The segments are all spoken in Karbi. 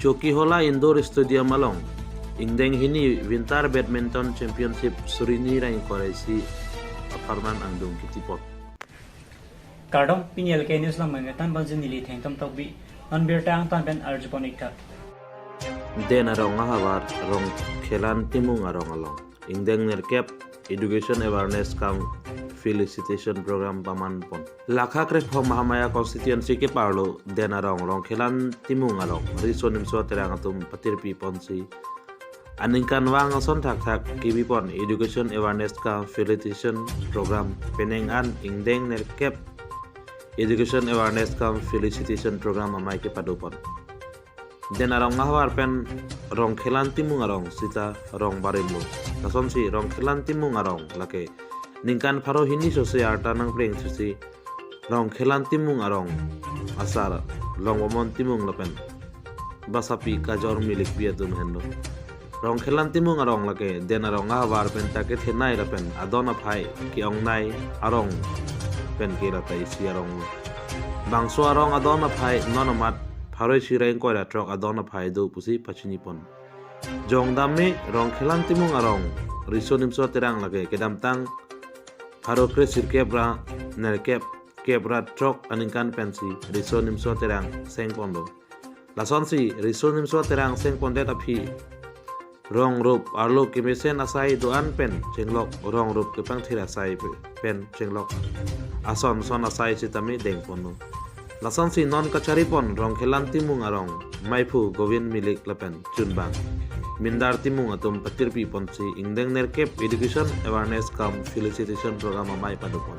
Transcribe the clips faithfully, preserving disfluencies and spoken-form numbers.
Chokihola Indoor Stadium along ingdeng hini Winter Badminton Championship suri hini ra ingkoi ra isi apharman angdung kitipon. Kardom, pini L K News along mangetan bangji neli Thengtom Tokbi, non birta angtan pen arjupon iktha. Den Arong ahavar Rongkhelan Timung Arong along ingdeng nerkep Education Awareness cum Felicitation Program pamanpon. Lakha krephong Mahamaya Constituency keparlo Den Arong Rongkhelan Timung Arong Riso Nimso Terang atum patirpi ponsi aningkanvang ason thakthak kebipon Education Awareness cum Felicitation Program penang an ingdeng nerkep Education Awareness cum Felicitation Program amei kepadopon. Den Arong ahavar pen Rongkhelan Timung Arong sita rong barim lo. Lasonsi Rongkhelan Timung Arong lake ningkan pharo hini sose arta nangpreng susi Rongkhelan Timung Arong asar Longbomon Timung lapen Basapi Kajor Milikpi atum henlo. Rongkhelan Timung Arong lake Den Arong ahavar pen ta kethenei lapen adon aphai ke-ongnei arong pen ke lata isi arong lo. Bangso arong adon aphai non amat pharo isi ra ingkoi ra throk adon aphai do pusi pachinipon. Jongdam me Rongkhelan Timung Arong Riso Nimso Terang lake kedamtang pharo kre sirkep ra nerkep kep ra throk aningkan pensi Riso Nimso Terang sengponlo. Lasonsi Riso Nimso Terang sengpondet aphi rong rup arlo kemesen asai do-an pen chenglok, rong rup kepangthir asai pe-, pen chenglok, ason son asai sitame dengponlo. Lasonsi non kacharipon Rongkhelan Timung Arong, Maiphu Govind Milik lapen chunbang Mindar Timung atum patirpi ponsi ingdeng nerkep Education Awareness cum Felicitation Program amei padopon.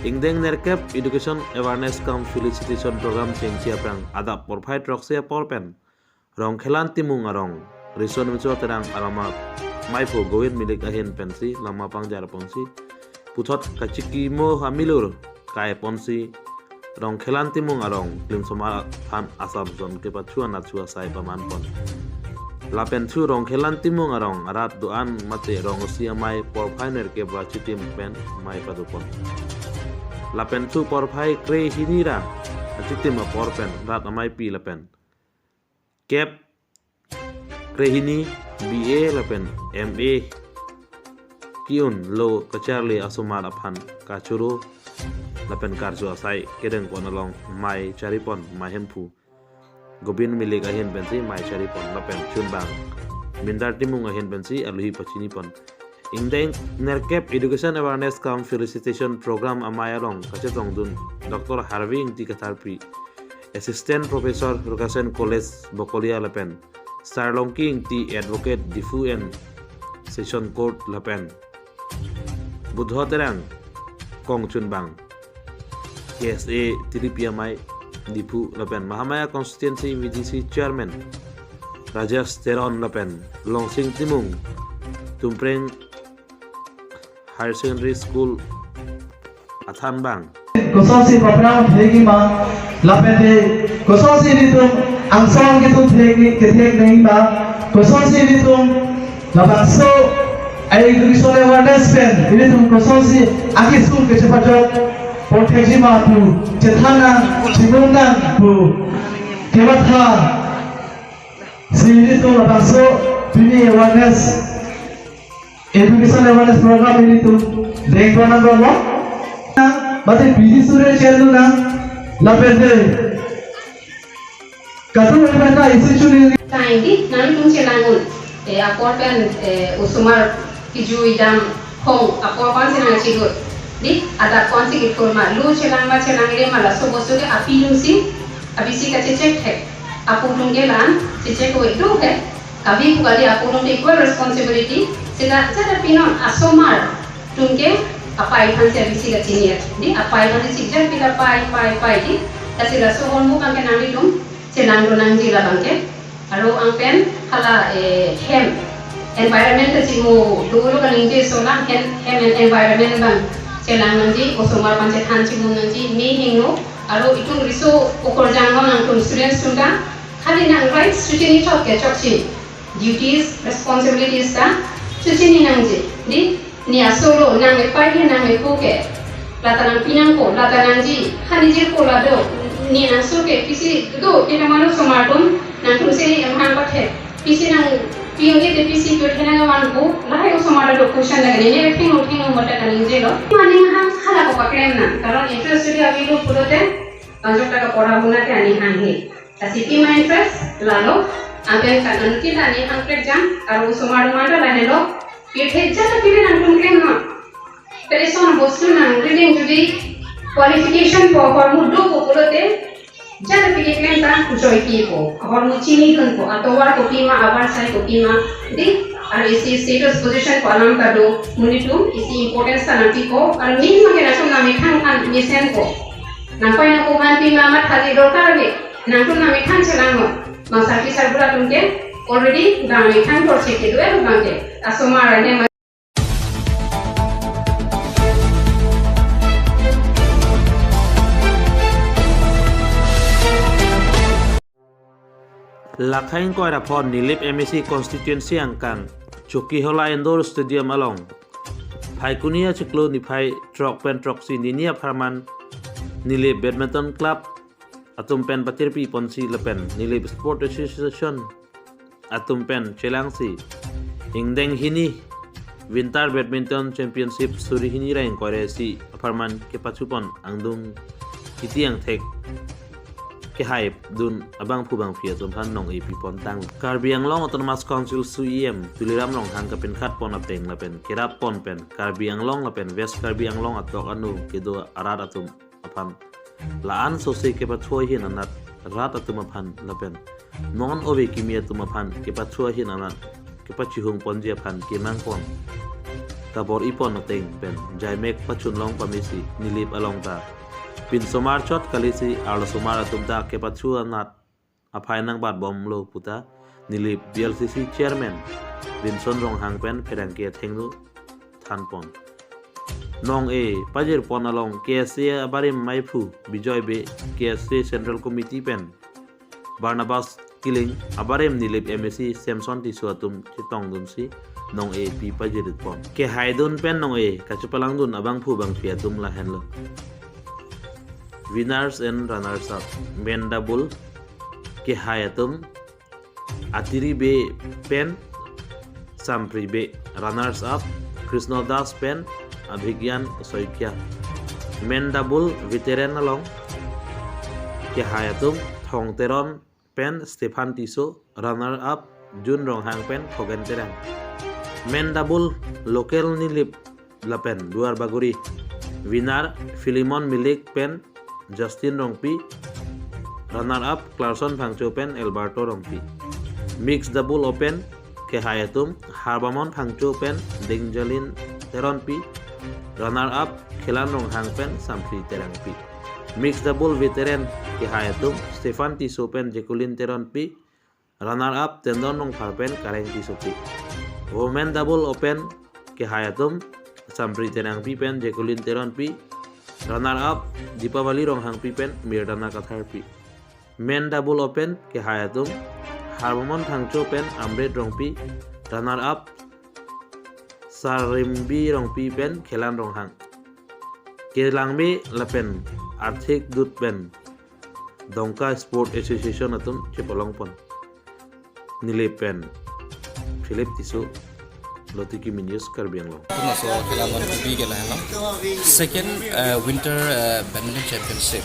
Ingdeng nerkep Education Awareness cum Felicitation Program chengsi aphrang adap porphai throksi apor pen Rongkhelan Timung Arong Riso Nimso Terang alama Maiphu Govind Milik ahin pensi lama pangjar ponsi puthot kachikimo amilur kai ponsi Rongkhelan Timung Arong klimsomar aphan asap zon kepachu anachu asai pamanpon. Lapen thu Rongkhelan Timung Arong arat do-an mate rong isi amei porphai nerkep ra chitim pen amei padopon. Lapen thu porphai kre hini ra achitim apor pen rat ameipi lapen kep kre hini B A lapen M A ki-un lo kacharli asomar aphan kachoro lapen karcho asai kedengpon along amei charipon Maihemphu Govind Milik ahin pensi amei charipon lapen chunbang Mindar Timung ahin pensi aluhi pachinipon. Ingdeng nerkep Education Awareness cum Felicitation Program amei along kachetongdun Doctor Harvey Ingti Katharpi, Assistant Professor, Rukasen College, Bokolia lapen Sarlongki Ingti, Advocate, Diphu and Session Court lapen Budho Terang, Kongchunbang, K S A Tiripi amei, Diphu lapen Mahamaya Constituency V D C Chairman Rajesh Teron lapen Longsing Timung, Tumpreng Higher Secondary School athanbang. Kosonsi paprang thekji ma, lapen de kosonsi nelitum angsong kitum thek ni, kethek nangji ma, kosonsi nelitum labangso education awareness pen nelitum kosonsi akesung kechepajok apor thekji ma pu chethan nang, chimung nang pu kematha si nelitum labangso pini awareness Education Awareness Program nelitum dengpon nangkoklo. Mate P G Sure Chellu nang lapen de katu epenta institution neli. Kaingdi nangtum chelang un. E apor pen, e, osomar kejui dam hong apor konsi nangchidut. Di adap konsi kepurma, lu chelang ma chelangle ma laso bostu ke apilumsi abisi kachechek thek. Apo atum ke la-an chechek ave do he. Kave pu kali apo atum ke equal responsibility, seta jada pinon asomar atum ke apai aphansi abisi kachini at. Di apai aphansi chijak pila pai, pai, pai di. Lasi laso ahormu abang ke nanglitum chelangdun nangji labang ke. Aro angpen hala, eh, hem, environment ta chimu dolo kaningje ason la hem, hem and environment abang chelang nangji, osomar aphan chethan chimu nangji, me hingno, aro itum riso okorjang lo nangtum students atum ta, khali nang rights chechini thot ke chokche, duties, responsibilities ta chechini nangji. Di, ne aso lo, nang epai he nang epo ke, lata nangpi nangpo, lata nangji, ha nejirpo la do, Ni nangso ke pisi do, kita manu osomar atum nangtum si emhang pathe. Pisi nangpi ong-e te pisi tu thena nang vanpo, lahai osomar do question lake ne, ne thengno thengno mata kaningjelo. Mane hang hala ko paklem nang, karon interest jodi avelo pulote, bangjok ta kapora huna ke aning hang he. Lasi pima interest lalo, aben ka nangtum ta aning hang klek jam, aro osomar do manda lahelo, pirthe jata pire nangtum klem ma. Tere son bostu nang reading jodi qualification po, ahormu dopo pulote, jata pire klem ta joike po, ahormu chinidunpo, atovar kopima, avarsai kopima, di, aro isi status position ko alam ta do, monit atum isi importance ta nangpipo, aro ning mangke nangtum nangmethang aphan mesenpo. Nangpai nangpo aphan pima matha di dorkar ave, nangtum nangmethang chelanglo. Bang sarpi sarbura atum ke already bang methang dorsi kedo-et bang ke. Asomar ahem Lakhang ingkoi ra pho Nilip M A C constituency angkang Chokihola Indoor Stadium along Phaikuni achiklo niphai throk pen throksi nini apharman Nilip Badminton Club atum pen patirpi ponsi lapen Nilip Sport Association atum pen chelangsi ingdeng hini Winter Badminton Championship suri hini ra ingkoi ra isi apharman kepachupon angdung kiti angthek kehaidun abangphu bangphi atum aphan nong-e pipon tang. Karbi Anglong Autonomous Council C E M Tuliram Ronghang kapinkhat pon apeng lapen kerap pon pen Karbi Anglong lapen West Karbi Anglong atok anu kedo arat atum aphan la-an sose kepathu ahin anat rat atum aphan lapen non ove kimi atum aphan kepathu ahin anat kepachihung ponji aphan kemang pon kabor-i pon ateng pen jaimek pachun long pamesi Nilip along ta pinsomar chot kalisi arlosomar atum ta kepathu anat aphai nangbat bomlo puta Nilip B L C C chairman Vinson Ronghang pen pherangke athengno than pon. Nong-e pajir pon along K S A abarim maiphu Bijoy Bey, K S A Central Committee pen Barnabas Killing, abarim Nilip M A C Samson Tisso atum chetongdunsi nong-e pi pajir pon. Kehaidun pen nong-e kachepalangdun abangphu bangphi atum lahenlo. Winners and runners up. Men double kehai atum Atiri Bey pen Sampri Bey. Runners up Krishna Das pen Abhigyan Saikia. Men double veteran along kehai atum Thong Teron pen Stephen Tisso, runner up Jun Ronghang pen Khogen Terang. Men double local Nilip lapen Duar Bagori, winner Philemon Milik pen Justin Rongpi, runner up Clarkson Phangcho pen Alberto Rongpi. Mixed double open kehai atum Harbamon Phangcho pen Dengjalin Teronpi, runner up Khelan Ronghang pen Sampri Terangpi. Mixed double veteran kehai atum Stephen Tisso pen Jacqueline Teronpi, runner up Tendon Rongphar pen Kareng Tissopi. Women double open kehai atum Sampri Terangpi pen Jacqueline Teronpi, runner up Deepavali Ronghangpi pen Mirdana Katharpi. Men double open kehai atum Harbamon Phangcho pen Amrit Rongpi, runner up Sarimbi Rongpi pen Khelan Ronghang. Kelangme lapen athik dut pen Dongka Sport Association atum chepalong pon. Nilip pen Philip Tisso, Lotiki News, Karbi Anglong. Laso Khelan Mon T V ke lahenlo. Second, eh, Winter, eh, Badminton Championship.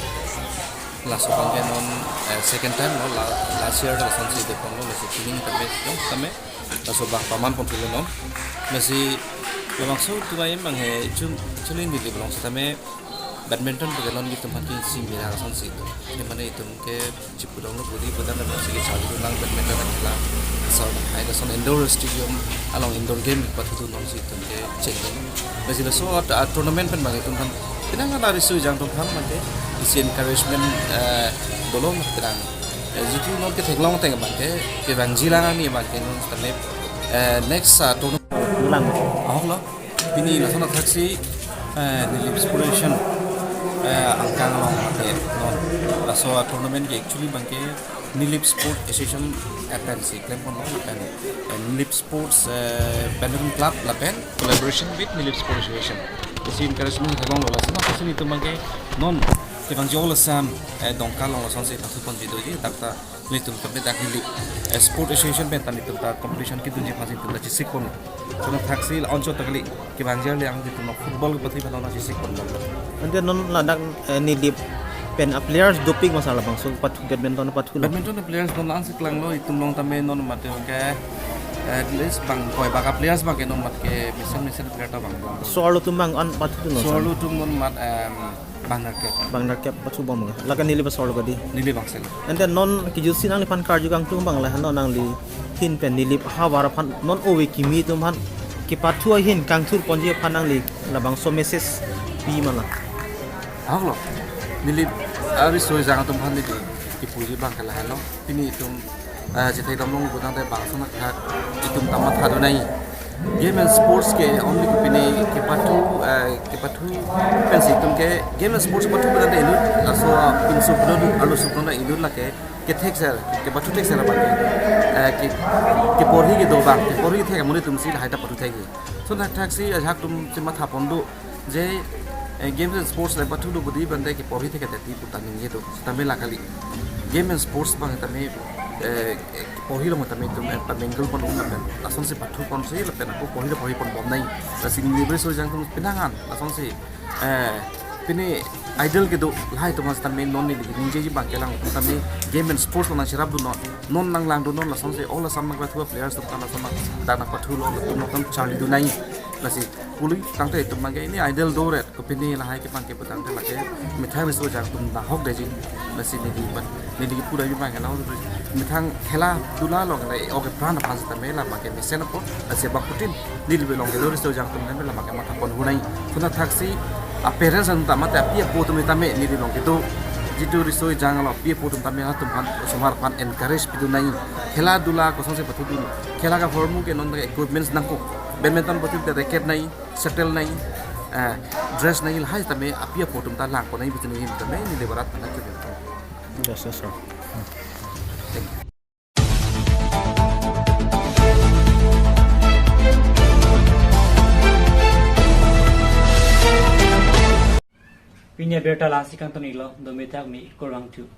Laso abang ke non, eh, second time lo, la-, last year lasonsi depon lo, lasi pining tame, no, tame. Laso abang paman pon pulo non. Lasi labangso tuai mang he chun chulin di belong setame badminton pu ke non itum aphan ke isi mira lasonsi. Ke mane itum ke chipudong lo budi badan lo si ke chali lang badminton akhela. Asal hai lason indoor stadium along indoor game pathu nonsi itum ke chengdun. Lasi laso at, at tournament pen bang itum aphan. Pinang ala risu jang atum aphan mate isi encouragement, eh, dolo pinang. Eh, jitu non ke theklong teng bang ke, kevangji lang ani bang ke non setame, eh, next, ah, tournament. Lang. Ahok lo. Pini lason athaksi, eh, Nilip Sport Association, eh, angkang along ke non. Laso tournament ke actually bang ke Nilip Sport Association F N C klem pon lo lapen, eh, Nilip Sports, eh, Badminton Club lapen collaboration with Nilip Sport Association. Isi encouragement theklong lo lason athaksi itum bang ke non Kevangji all Assam, eh, Dongka along lasonsi pathu ponji doji, dak ta nelitum ta bedak hili, eh, Sport Association pen ta nelitum ta competition kedunji aphansi nelitum ta chesik pon. Lason thaksi la-anchot ta kali, kevangji arleng nelitum football kepathu pen ta chesik pon. Ante non ladak, eh, Nilip pen a-players dopik ma sir labangso pathu badminton pathu lo. Badminton a-players non la-ansi klanglo, itum along tame non mate ke, eh, at least bang koi baka players abang ke non mat ke mesen mesen player ta bang. So-arlo atum abang an pathu lo sir? So-arlo atum non mat, em, bang nerkep. Bang nerkep pathu bom ke. Lake Nilip a-so-arlo kadi. Nilip abang sel. Ante non kejutsi nangliphan karju kangtung abang la non nangli ahin pen Nilip ahavar aphan non ove kimi atum aphan kepathu ahin kangthur ponji aphan nangli labangso message pi ma la? Ahok lo. Nilip ariso ejang atum aphan neli kipuji abang ke lahelo. Pini itum, eh, jithai damlong lo putangte bangso anak athak itum ta matha do nai. Game and sports ke only ke pini kepathu, eh, kepathu pensi itum ke game and sports pathu putangte inut laso, ah, pinso putangte arloso putangte inut lake kethek sir, kepathu thek sir abang ke, eh, ke, keporhi kedo abang, keporhi thek amonit atumsi lahai ta pathu thek. Lason thakthaksi ajahak atumsi matha pon do je, eh, games and sports le pathu do budi bande keporhi thek ate ti puta ningje do. Sitame la kali. Game and sports abang tame, eh, porhi along tame itum, eh, pamingle pon un lapen lasonsi pathu ponsi lapen ako porhi porhi pon bom nai. Lasi Nilip ariso ejang atum penang an lasonsi, eh, pini idol kedo lahai atum aphan sitame non neli ningjeji abang ke lang tame game and sports along nangcherap dun non. Non nanglang dun non lasonsi all Assam nangpathu players atum ta lason nang dak nangpathu lo latum nangtam charli dun nai. Lasi pulotangte itum abang ke ini idol do ret. Kopine lahai kepang ke putangte lake methang riso ejang atum nahok deji. Lasi neli ban, neli kipu daji abang ke la methang khela dula along le oke pran aphan sitame la abang ke mesen apot. Lasi abangphutin neli belong kedo riso ejang atum tame la abang ke matha pon hunai. Lason thaksi a-parents atum ta mate api apo atum tame neli long kedo jitu riso ejang along api apo atum tame atum aphan osomar aphan encourage pidun nai. Khela dula kosonsi pathu dun. Khela ka formu ke non equipments nangkok. Badminton pathu te racket nai, shuttle nai, eh, dress nai lahai tame api apo atum ta lang pon nai bitin hin tame neli barat na ke. Yes, yes, sir. Pini abirta la-ansi kangton iklo, dome thak me ikur vangthu.